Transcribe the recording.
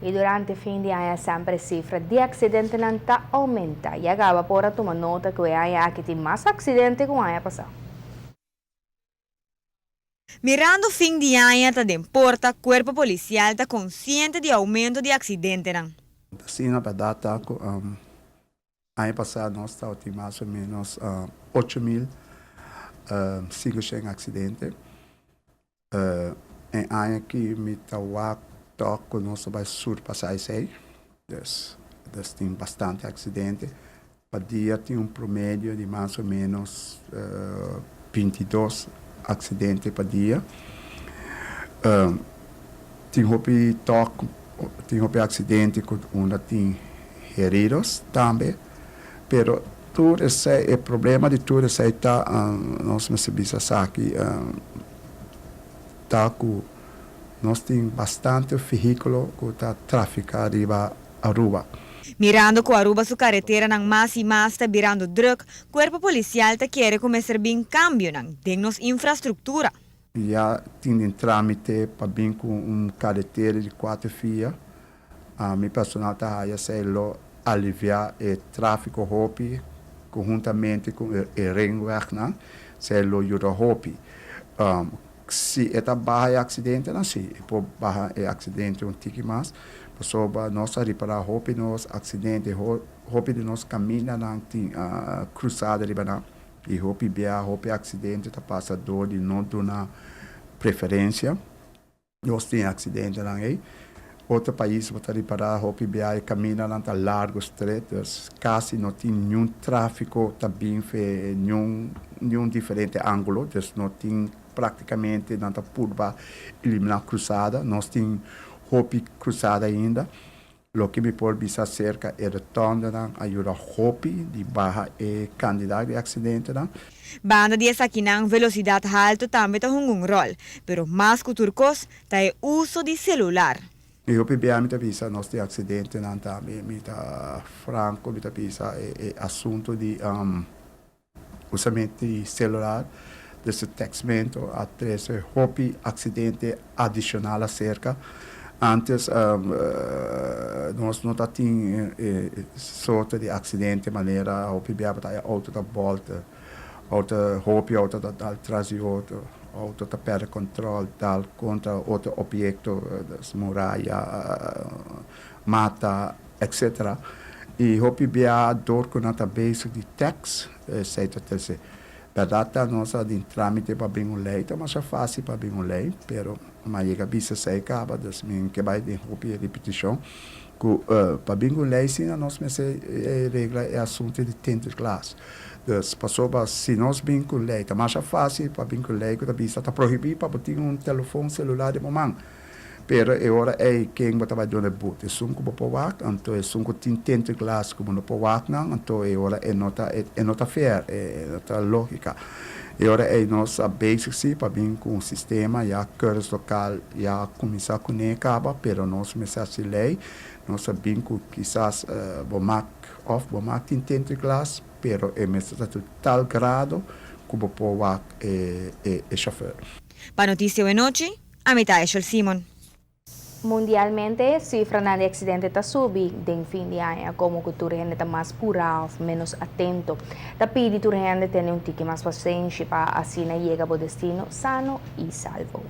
Y durante fin di aña semper cifra di accidentenan ta aumenta. Ya caba por a tuma nota cu e aña aki tin mas accidente cu aña pasa. Mirando fin di aña ta den porta, Cuerpo Policial ta consciente di aumento di accidentenan. Asina pa data cu aña pasa nos tabatin mas o menos 8500 accidente. E aña aki mi ta wak toch cu nos ta bay surpasa esey. Dus tin bastante accidente. Pa dia tin un promedio di mas o menos 22 accidente pa dia. Tin hopi toch, tin hopi accidente cu unda tin heridos tambe. Pero tur esey, e problema di tur esey ta, nos mester bisa esaki, ta cu nos tin bastante vehiculo cu ta trafica riba Aruba. Mirando cu Aruba su careteranan mas y mas ta birando druk, Cuerpo Policial ta kere cu mester bin cambionan den nos infrastructura. Ya tin den tramite pa bin cu un caretera di cuater via. Mi personal ta haya esey lo alivia e trafico hopi, conhuntamente cu e ringwegnan, esey lo yuda hopi. Si e ta baha e accidentenan, si, e por baha e accidente un tiki mas, pasobra nos a ripara hopi nos accidente, hopi di nos camindanan tin cruzada riba nan, y hopi bia, hopi accidente ta pasa door di no duna preferencia. Nos tin accidentenan ey. Otro pais bo ta ripara hopi bia e camindanan ta largo, straight, dus casi no tin niun trafico ta bin fe niun diferente angulo, dus no tin practicamente nan ta purba elimina cruzada. Nos tin hopi cruzada ainda. Loke mi por bisa acerca e rotondenan a yuda hopi di baha e cantidad di accidentenan. Banda di esakinan, velocidad halto tambe ta hunga un rol, pero mas cu tur cos ta e uso di celular. Mi hopi bia mi ta bisa nos di accidentenan tambe, mi ta franco, mi ta bisa e asunto di usamento di celular, dus e textmento a trece hopi accidente adicional acerca. Antes nos no ta tin e sorto di accidente manera hopi bia bo ta haya auto ta bolter, auto hopi auto ta dal tras di otro, auto ta perde control, dal contra otro objecto, dus muraya, mata, etc. Y hopi bia door cu nan ta bezig di text, esey ta trece. Berdad ta nos a den tramite pa bin un ley, ta masha facil pa bin un ley, pero m'a yega bisa esey caba, dus mi ke bay den hopi repeticion, cu pa bin un ley asina nos mester regla e asunto di tinted glass. Dus pasobra si nos bin cu ley, ta masha facil pa bin cu ley cu ta bisa ta prohibi pa bo tin un telefon celular den bo man. Pero e ora ei ken bo ta bai duna e but? Esun ku bo por wak? Anto esun ku tin tinted glass ku bo no por wak nan, anto e ora e no ta e no ta fair, e no ta lógika. E ora ei nos a bezig si pa bin ku un sistema, ya Keuringslokaal ya kuminsá kuné kaba, pero nos mester hasi lei, nos a bin ku kisas bo mak òf bo mak tin tinted glass, pero e mester ta tu tal grado ku bo por wak e e shofèr. Pa Noticia Wenochi, ami ta Eshel Simon. Mundialmente, cifranan di accidente ta subi den fin di aña, como cu tur hende ta mas pura of menos atento. Ta pidi tur hende tene un tiki mas pasenshi pa asina yega bo destino sano y salvo.